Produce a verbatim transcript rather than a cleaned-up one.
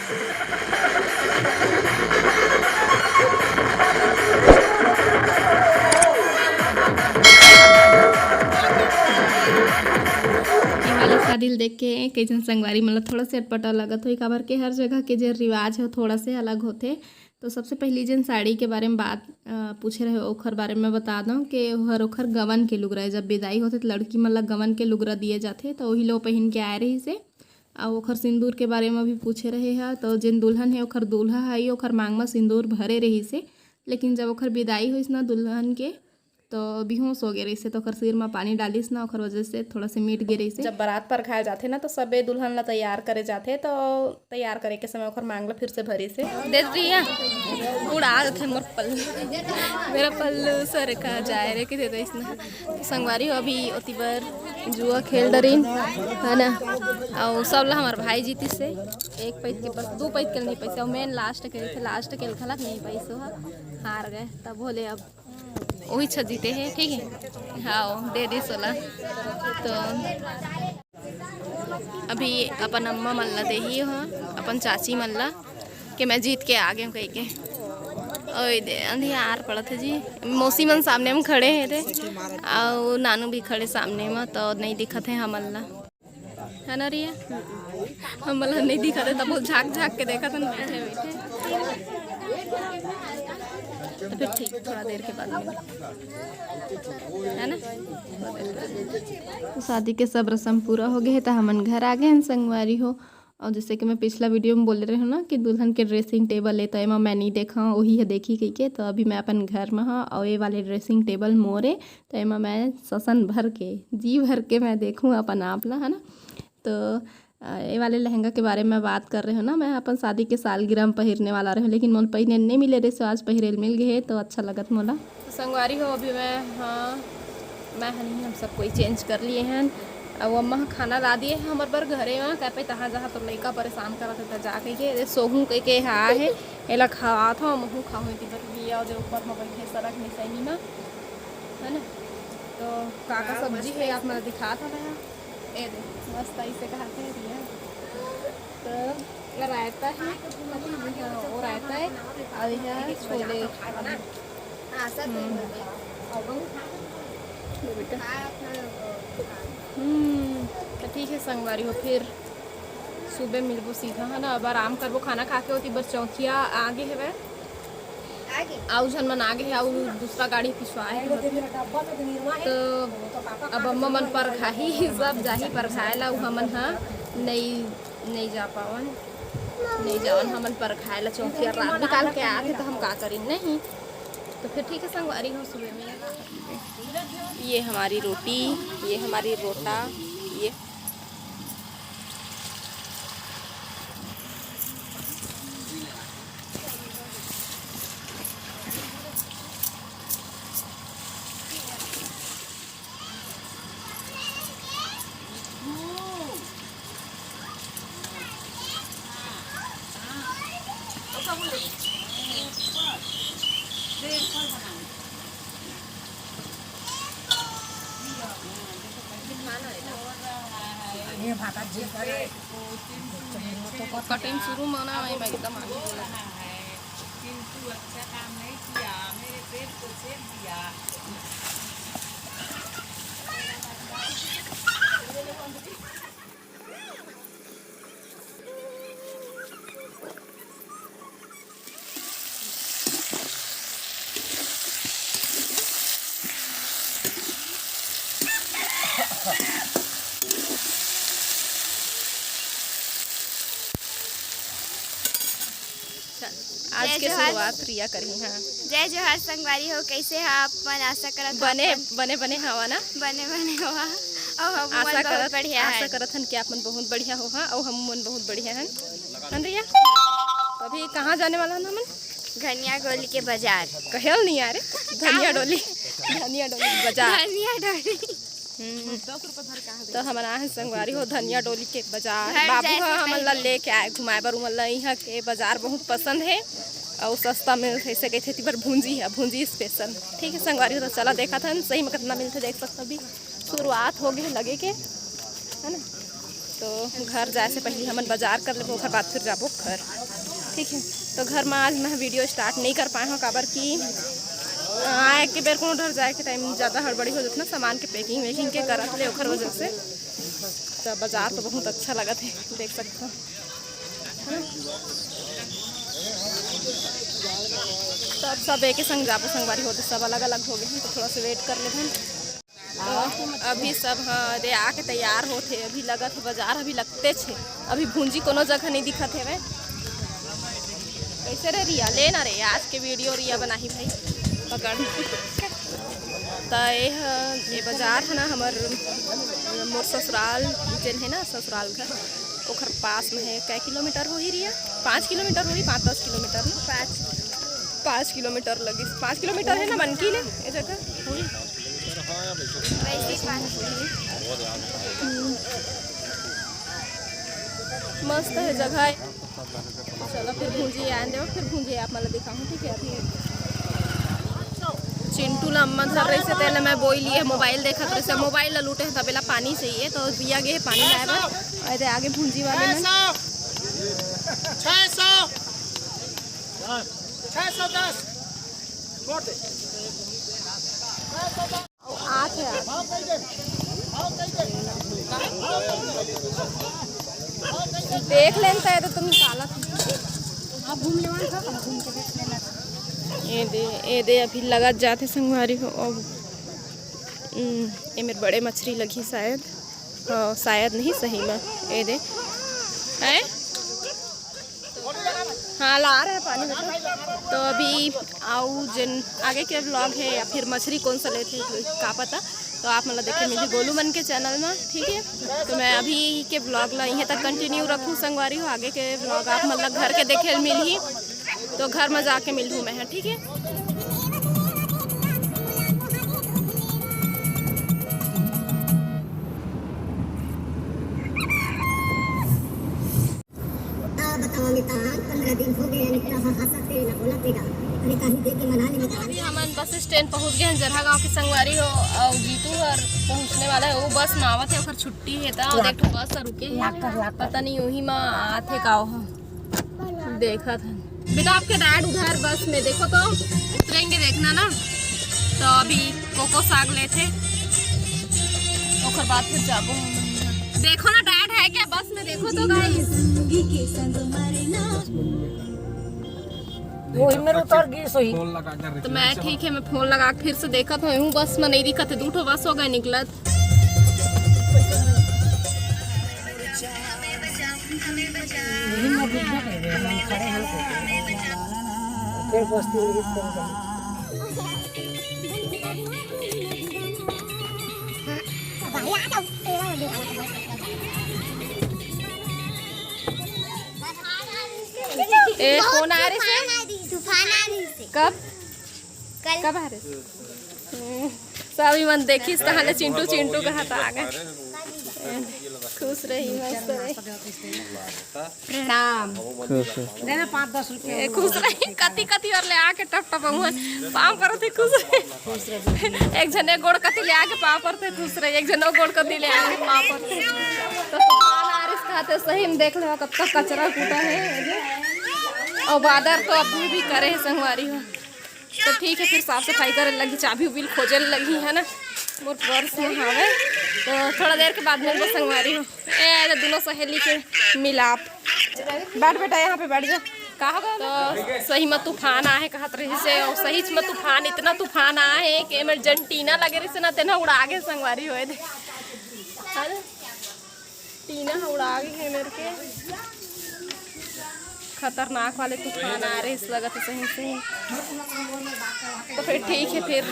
ये वाली शादी ल देख के कई झन संगवारी मन ल थोड़ा से अटपटा लगत होही, काबर के हर जगह के जे रिवाज हे, थोड़ा से अलग होथे। तो सबसे पहली जेन साड़ी के बारे में बात, अ, पूछे रहे, ओखर बारे में बता दऊं कि ओहर ओखर गवन के लुगरा हे। जब बिदाई होथे, तो लड़की मन ल गवन के लुगरा दिए जाथे, तो वही लो पहिन के आए रहिस हे। अउ ओखर सिंदूर के बारे में भी पूछे रहे ह, तो जेन दुल्हन हे, ओखर दूल्हा ह, ओखर मांग में सिंदूर भरे रहिस हे, लेकिन जब ओखर बिदाई होइस ना दुल्हन के, तो बेहोश हो गए रहिस हे, तो ओखर सिर में पानी डालिस ना, ओखर वजह से थोड़ा से मिट गए रहिस हे। जब बारात परघाए जाथे ना, तो सबे दुल्हन ला तैयार करे जाथे, तो तैयार करे के समय ओखर मांग ला फिर से भरिस हे। देख रही है, उड़ा देथे मोर पल्लू, मेरा पल्लू सरका जाए रे, के दे दे इसने। तो संगवारी हो, अभी ओती बर जुआ खेल डरिन, है ना, अउ सब ला हमार भाई जीतिस हे। एक पैत के पास, दू पैत के नहीं पैसा, मेन लास्ट के थे, लास्ट के घलक नहीं पैसो ह, हार गए, तब बोले अब वही छ जीते हैं, ठीक है। हाँ, दे दी सोला। तो अभी अपन अम्मा मन ला देही हो, अपन चाची मन ला, कि मैं जीत के आ गए कह के। ओए दे, अंधियार पड़त हे जी। मौसी मन सामने में खड़े हैं रे, अउ नानू भी खड़े सामने में, तो नहीं दिखत हे हमन ला, है ना रिया? हमन ला नहीं दिखत हे, तब वो झांक झांक के देखत हन बैठे बैठे। तो फिर ठीक, थोड़ा देर के बाद मिलते, है ना? तो शादी के सब रस्म पूरा हो गए हे, तो हमन घर आ गए हन संगवारी हो। और जैसे कि मैं पिछला वीडियो में बोले रहे हूँ ना कि दुल्हन के ड्रेसिंग टेबल है, तो एमा मैं नहीं देखा हूँ, वही है देखी कही के। तो अभी मैं अपन घर में हाँ, और ये वाले ड्रेसिंग टेबल मोरे, तो एमा मैं ससन भर के, जी भर के मैं देखूँ अपन आप ला, है ना। तो अ, ये वाले लहंगा के बारे में बात कर रहे हो ना, मैं अपन शादी के सालगिरह में पहिरने वाला रहे हूँ, लेकिन मोल पहिरे नहीं मिले रहे, सो आज पहिरे ल मिल गए, तो अच्छा लगत मोला। तो संगवारी हो, अभी मैं, हाँ, मैं ह नहीं, हम सब कोई चेंज कर लिए हैं। अब अम्मा ह खाना ला दिए हैं हमर बर घरे में, कह पे तहाँ जहाँ तो लइका परेशान करत है, त जा कह के, ए, सोहू कह के हा है, एला खवात हो, महू खाहूँ, इति बर भी, और जो ऊपर में बैठे सड़क निसैनी में, है ना। तो का का सब्जी है, आप मन दिखात हवे। ए दे, मस्त ऐसे खाते हैं भैया। तो रायता है, हाँ, वो रायता है, और यह छोले। हाँ, सब हम्म। हम्म, तो ठीक है संगवारी हो, फिर सुबह मिलबो सीधा, है ना। अब आराम करबो, खाना खा के होती बस चौथिया आगे है वह। आऊ झन मन आगे हे, अऊ दूसरा गाड़ी पिछवा हे। तो अब अम्मा मन परघाही, सब जाही परघाए ला, अऊ हमन ह नई, नई जा पावन, नई जावन हमन परघाए ला। चौथिया रात निकाल के आथे, तो हम का करी, नहीं? तो फिर ठीक है संगवारी, हम सुबह में। ये हमारी रोटी, ये हमारी रोटा, ये कटिंग शुरू में ना, मैं एकदम आगे बोला। किंतु अच्छा काम नहीं किया, मेरे पेट को छेद दिया। चल, आज जय के जोहार। शुरुआत रिया करही, हाँ। जय जोहार संगवारी हो, कैसे हा आप मन? आशा करत हो बने, आप मन बने, बने हवा ना? बने, बने हवा। अउ हम मन आशा बहुत करत, बढ़िया आशा है। करत हन कि आप मन बहुत बढ़िया हो, हाँ, अउ हम मन बहुत बढ़िया हन। हन रिया? अभी कहाँ जाने वाला हन हमन? धनिया डोली के बाजार। कहल नहीं आ रे, धनिया डोली, धनिया डोली बाजार। धनिया डोली। हम्म। तो हमन आए हन संगवारी हो धनिया डोली के बाजार। घर बाबू जैसे ह हमन ला पहले। लेके आए घुमाए बर, उमन ला इहाँ के बाजार बहुत पसंद हे अउ सस्ता मिलथे, इसे कहिथे ती बर भूंजी है, भूंजी स्पेशल। ठीक है संगवारी हो, तो चला देखत हन सही में कितना मिलथे, देख सकत हो अभी शुरुआत हो गए लगे के, है ना। तो घर जाए से पहले हमन बाजार कर लेबो, ओकर बाद फिर जाबो घर। ठीक है, तो घर में आज मैं वीडियो स्टार्ट नहीं कर पाए हूँ, काबर कि आए के बेर कोनो डर जाए के टाइम ज़्यादा हड़बड़ी हो जाता ना, सामान के पैकिंग वैकिंग के करत ले, ओकर वजह से। तो बाजार तो बहुत अच्छा लगत है, देख सकते हो। तो अब सब एक संग जाबो संगवारी होते, सब अलग अलग हो गए हैं, तो थोड़ा सा वेट कर लेते हैं। तो अभी सब, हाँ, दे आके तैयार होथे। अभी लगत हे बाजार अभी लगते छे, अभी भूंजी कोनो जगह नहीं दिखत हेवे। कैसे रे रिया, ले ना रे, आज के वीडियो रिया बनाही भाई, पकड़। त ये ह, ये बाजार है ना हमर, मोर ससुराल जेन है ना, ससुराल घर, ओखर पास में है। कै किलोमीटर होही रिया? पाँच किलोमीटर होही, पाँच दस किलोमीटर ना। पाँच पाँच किलोमीटर लगिस। पाँच किलोमीटर है ना, मन की ले, ये जगह होही। मस्त है जगह है। चलो फिर भूंजी आन देव, फिर भूंजी आप मन ला दिखाहूँ, ठीक है। अभी चिंटू ला अम्मा धर रही से, तेला मैं बोई लिए मोबाइल देखत रही से, मोबाइल ला लूटे हैं, तबेला पानी चाहिए, तो बिया गे पानी लाए बर। अरे आगे भूंजी वाले में छह सौ। छह सौ दस। आत हे, आत। देख लेन त, ये तो तुम निकालत हो। हाँ, घूम लेवन था, हम घूम के देख लेना। ये दे, ये दे, अभी लगत जाथे संगवारी हो। अब, हम्म, ये मेर बड़े मछली लगी शायद। हाँ, शायद नहीं, सही में। ये दे, हैं? हाँ, ला रहे हैं पानी में तो। तो अभी आऊ जेन आगे के व्लॉग है या फिर मछली कौन सा लेथे, का पता, तो आप मन ला देखे मिली गोलू मन के चैनल में, ठीक है। तो मैं अभी के व्लॉग ला यहीं तक कंटिन्यू रखूँ संगवारी हो। आगे के व्लॉग आप मन ला घर के देखे मिलही, तो घर में जाके मिलूँ मैं, ठीक है। का बताओ मितान, पंद्रह दिन हो गए निकला हा, हंसत तेरे ना बोला तेरा। अरे कहीं दे के मना ले मितान। अभी हमन बस स्टैंड पहुंच गए हैं जरहा गांव के संगवारी हो, और जीतू हर पहुंचने वाला है, वो बस में आवत है, ओकर छुट्टी है, तो देख बस रुके है, लाकर, लाकर। पता नहीं वही में आत है का हो, देखत है। बेटा, आपके डैड उधर बस में, देखो तो उतरेंगे, देखना ना। तो अभी कोको साग लेथे, ओकर बाद फिर जाबो। देखो ना, डैड है क्या बस में, देखो तो गाइस। वही मेरे उतर गई सोई। तो मैं, ठीक है, मैं फोन लगा के फिर से देखत हूँ, बस में नहीं दिखत है, दू ठो बस हो गए निकलत। ए, फोन आ रहे से? तूफान आ रही से। कब? कल। कब आ रहे से? हम्म, सभी मन देखिस, तहाँ ले चिंटू, चिंटू कहत आ गए। खुश रही, मस्त रही। प्रणाम। खुश रही। देना पाँच दस रुपया। ए, खुश रही, कति कति और ले आके टप टप हुआ, पाँव परत है, खुश रही। एक जने गोड़ कति ले आके पाँव परत है, खुश रही, एक जने गोड़ कति ले आके पाँव परत है। तो तूफान आ रही, कहते सही में देख लो, कब तक कचरा कूटा है। और बादर तो अभी भी करे है संगवारी हो। तो ठीक है, फिर साफ सफाई करे लगी, चाबी उबी खोजे लगी, है ना, मोर पर्स में हवे। तो थोड़ा देर के बाद मिलबो संगवारी हो। ए, ये दोनों सहेली के मिलाप। बैठ बेटा, यहाँ पे बैठ जा। का हो गया? तो सही में तूफान आए कहत रही से, और सही में तूफान, इतना तूफान आए कि एमर जन टीना लगे रही से ना, तेना उड़ा के संगवारी होए दे, है ना? टीना ह उड़ा गे हे मेर के। खतरनाक वाले तूफान आ रहे, इस लगत है सही सही। तो फिर ठीक है, फिर